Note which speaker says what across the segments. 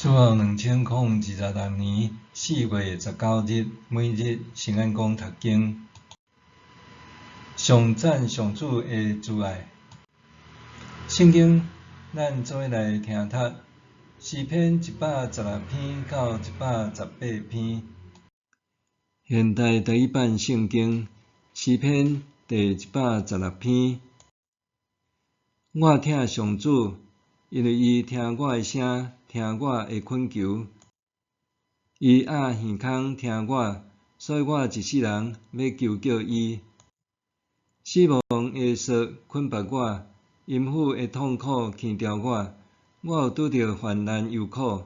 Speaker 1: 主後2026年4月19日，每日聖安講讀經。頌讚上主的慈愛。聖經，咱做伙來聽讀詩篇116篇到118篇。現代台語版聖經詩篇第116篇。我疼上主，因為伊聽我的聲，聽我的懇求。伊掩耳孔聽我，所以我一世人欲求告伊。死亡的索捆縛我，陰府的痛苦牽牢我，我有拄著患難憂苦。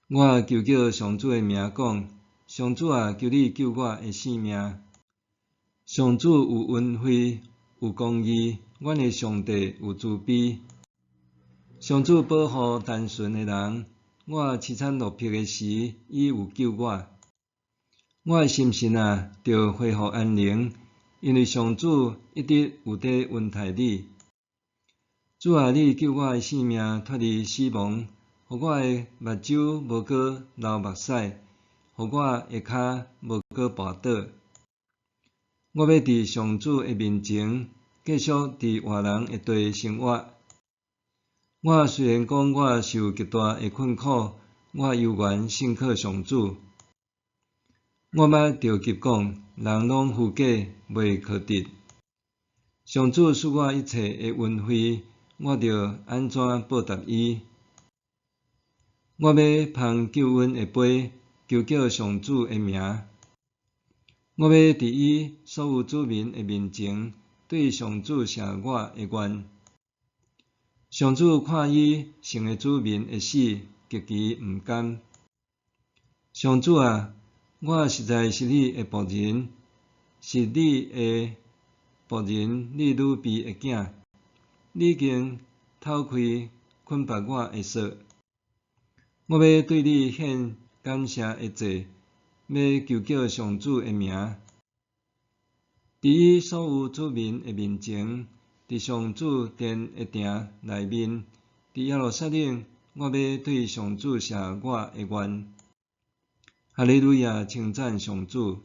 Speaker 1: 我求告上主的名講：上主啊，求你救我的性命。上主有恩惠，有公義，阮的上帝有慈悲。上主保護單純的人，我淒慘落魄的時，伊有救我。我的心神啊，著恢復安寧，因為上主一直有佇恩待你。主啊，你救我的性命脫離死亡，予我的目睭無閣流目屎，予我的跤無閣跋倒。我欲佇上主的面前，繼續佇活人的地生活。我雖然講我受極大的困苦，我猶原信靠上主。我捌著急講，人攏虛假，袂可得。上主賜我一切的恩惠，我著按怎報答伊？我欲捧救恩的杯，求告上主的名。我欲佇伊所有子民的面前，對上主謝我的願。上主看伊聖的子民的死，極其毋甘。上主啊，我實在是你的僕人，是你的僕人，你女婢的囝。你已經透開捆縛我的索。我欲對你獻感謝的祭，欲求告上主的名。佇伊所有子民的面前，佇上主殿的埕內面，佇耶路撒冷，我欲對上主謝我的願。哈利路亞，稱讚上主。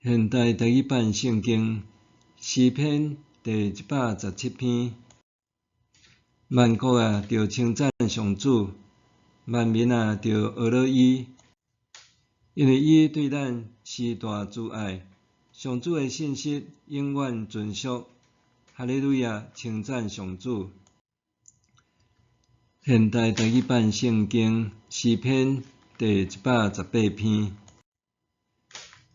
Speaker 1: 現代台語版聖經詩篇第117篇。萬國啊，著稱讚上主；萬民啊，著學樂伊。因為伊對咱施大慈愛，上主的信實永遠存續。哈利路亞，稱讚上主。現代台語版聖經詩篇第118篇。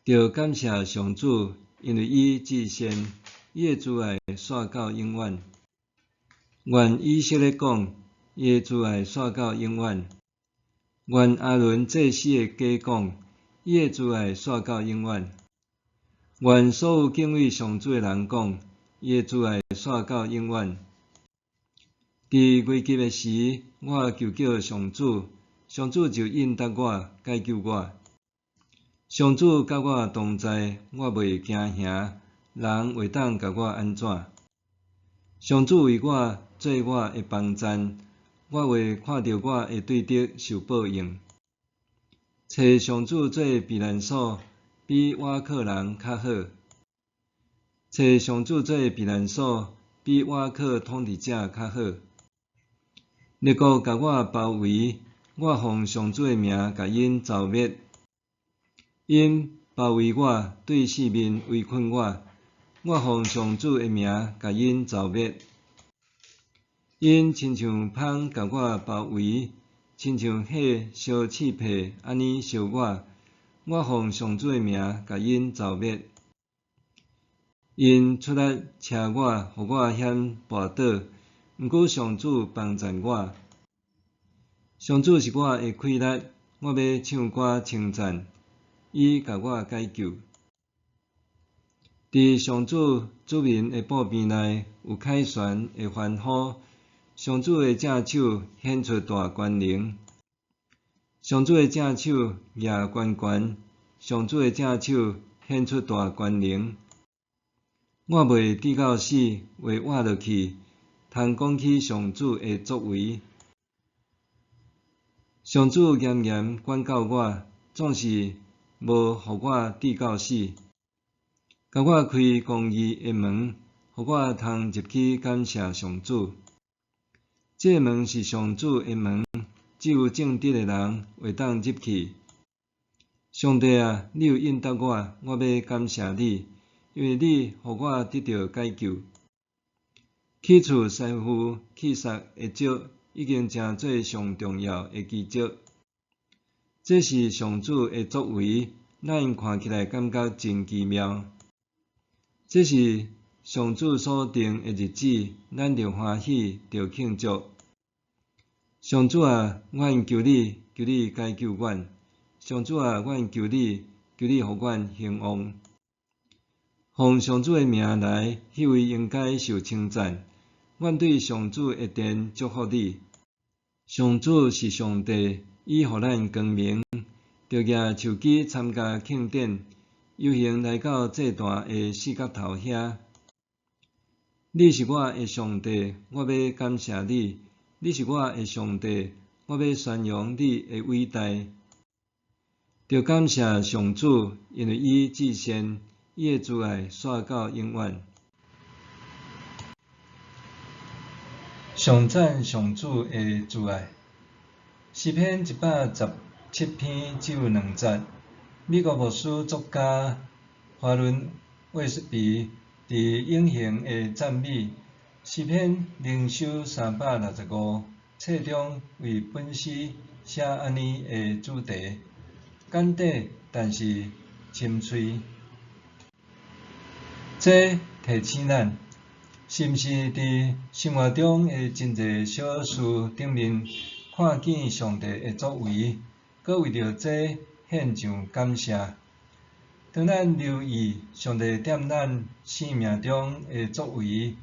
Speaker 1: 著感謝上主，因為伊至善，伊的慈愛續到永遠。願以色列講，伊的慈愛續到永遠。願亞倫祭司的家講，伊的慈愛續到永遠。願所有敬畏上主的人講，伊的慈愛續到永遠。佇危急的時，我求告上主，上主就應答我，解救我。上主佮我同在，我袂驚嚇，人會當共我按怎？上主為我做我的幫贊，我會看著我的對敵受報應。揣上主做避難所，比倚靠人較好。揣上主做避難所，比倚靠統治者較好。列國共我包圍，我奉上主的名共𪜶誅滅。𪜶包圍我，對四面圍困我，我奉上主的名共𪜶誅滅。𪜶親像蜂共我包圍，親像火燒刺皮按呢燒我，我奉上主的名共𪜶誅滅。𪜶出力車我，予我險跋倒，毋過上主幫贊我。上主是我的氣力，我欲唱歌稱讚，伊共我解救。佇上主子民的布棚內有凱旋的歡呼，上主的正手顯出大權能。上主的正手舉懸懸，上主的正手顯出大權能。我袂至到死，袂活落去，通講起上主的作為。上主嚴嚴管教我，總是無予我致到死。共我開公義的門，予我通入去感謝上主。這个門是上主的門，只有正直的人會當入去。上帝啊，你有應答我，我欲感謝你，因為你予我得著解救。去除師傅去殺的石，已經成做上重要的基石。這是上主的作為，咱看起來感覺真奇妙。這是上主所定的日子，咱著歡喜，著慶祝。上主啊，阮求你，求你解救阮！上主啊，阮求你，求你予阮興旺。奉上主的名來，彼位應該受稱讚。阮對上主的殿祝福你。上主是上帝，伊予咱光明，著舉手機參加慶典，遊行來到祭壇的四角頭遐。你是我的上帝，我欲感謝你。你是我的上帝，我欲宣揚你的偉大。著感謝上主，因為伊至善，伊的慈愛續到永遠。頌讚上主的慈愛。詩篇117篇只有兩節。美國牧師作家華倫衛斯比佇永恆的讚美詩篇靈修365冊中為本詩寫按呢的主題，簡短但是深邃。這提醒咱，是毋是佇生活中的真濟小事頂面看見上帝的作為，閣為著這獻上感謝？當咱留意上帝踮咱生命中的作為，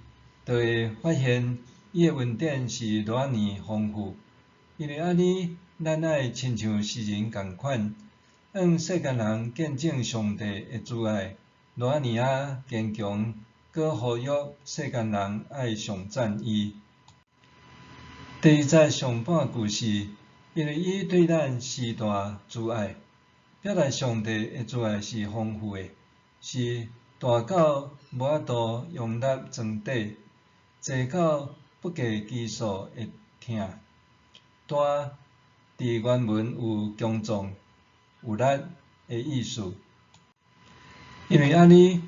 Speaker 1: 就會發現伊的恩典是偌爾豐富。因為按呢，咱愛親像詩人仝款，向世間人見證上帝的慈愛偌爾仔堅強，閣呼籲世間人愛頌讚伊。第二節上半句是，因為伊對咱施大慈愛，表達上帝的慈愛是豐富的，是大到無法度容納裝底，濟到不計其數的疼。大佇原文有強壯、有力的意思。因為按呢，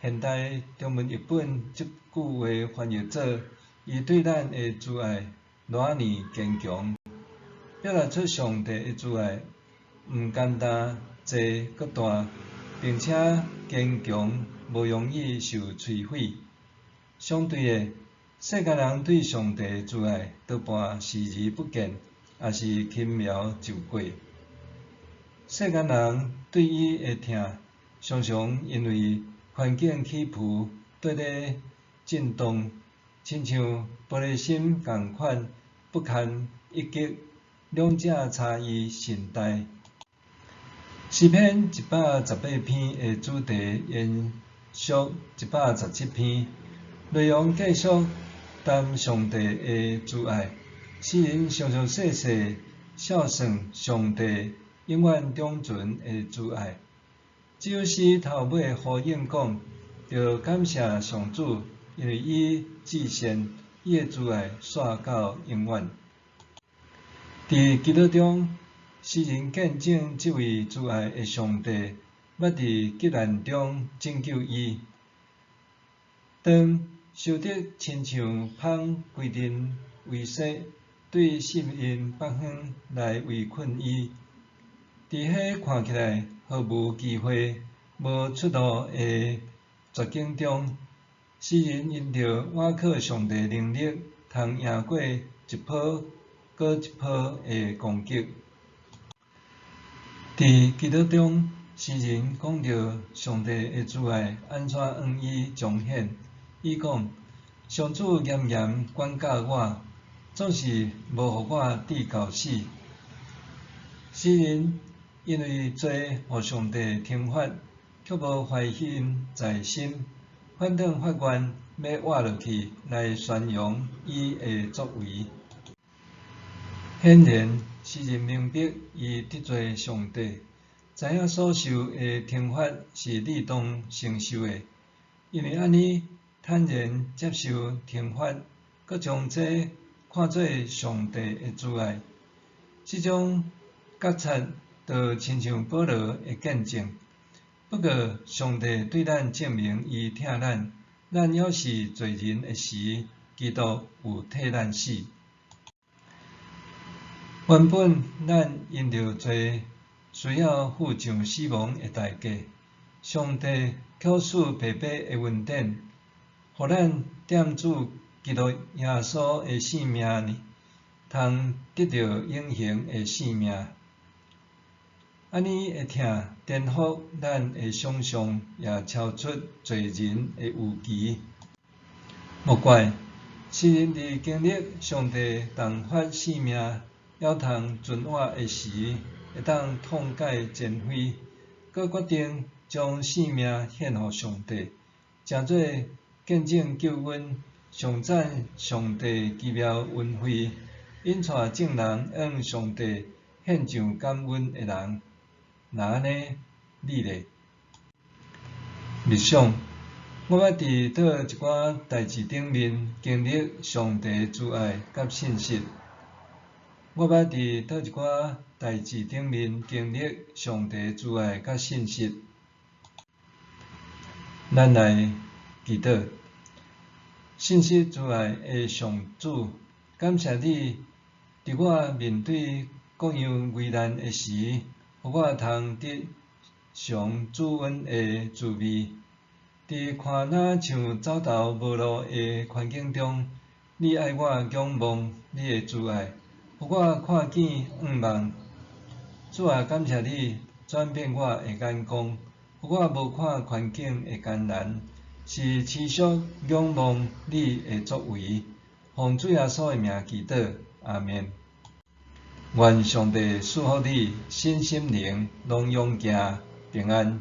Speaker 1: 現代中文譯本這句話翻譯做：伊對咱的慈愛偌爾堅強，表達出上帝的慈愛毋單單濟閣大，並且堅強，無容易受摧毀。相對的，世間人對上帝的慈愛多半視而不見，抑是輕描就過。世間人對伊的疼，常常因為環境起伏，綴咧震動，親像玻璃心仝款不堪一擊，兩者差異甚大。詩篇118篇的主題延續117篇，內容繼續談上帝的慈愛。詩人詳詳細細數算上帝永遠長存的慈愛。這首詩頭尾呼應講，著感謝上主，因為伊至善，伊的慈愛續到永遠。佇祈禱中，詩人見證這位慈愛的上帝，捌佇急難中拯救伊。當仇敵親像蜂規陣圍踅，對四面八方來圍困伊，佇彼看起來毫無機會、無出路的絕境中，詩人因著倚靠上帝能力，通贏過一波閣一波的攻擊。佇祈禱中，詩人講著上帝的慈愛按怎向伊彰顯。伊講：上主嚴嚴管教我，總是無予我致到死。詩人因為罪予上帝懲罰，卻無懷恨在心，反轉發願欲活落去來宣揚伊的作為。顯然，詩人明白伊得罪上帝，知影所受的懲罰是理當承受的，因為按呢坦然接受懲罰，閣將這看做上帝的慈愛。這種覺察就親像保羅的見證。不過，上帝對咱證明伊疼咱，咱猶是罪人的時，基督有替咱死。原本咱因著罪需要付上死亡的代價，上帝卻賜白白的恩典，予咱藉主基督耶穌的性命呢，通得著永恆的生命。按呢的疼顛覆咱的想像，也超出罪人的預期。莫怪，詩人佇經歷上帝重發性命，猶通存活的時，會當痛改前非，閣決定將性命獻予上帝，成做見證救恩，頌讚上帝奇妙恩惠，引帶眾人向上帝獻上感恩的人。若按呢，你咧？默想，我捌佇佗一寡代誌頂面經歷上帝慈愛佮信實？我捌佇佗一寡代誌頂面經歷上帝慈愛佮信實？咱來祈禱，信實慈愛的上主，感謝你，佇我面對各樣危難的時，予我通得嘗主恩的滋味。佇看若像走投無路的環境中，你愛我仰望你的慈愛，予我看見向望。主啊，感謝你轉變我的眼光，予我無看環境的艱難，是持續仰望你的作為。奉主耶穌的名祈禱，阿們。願上帝賜福你，身心靈攏勇健平安。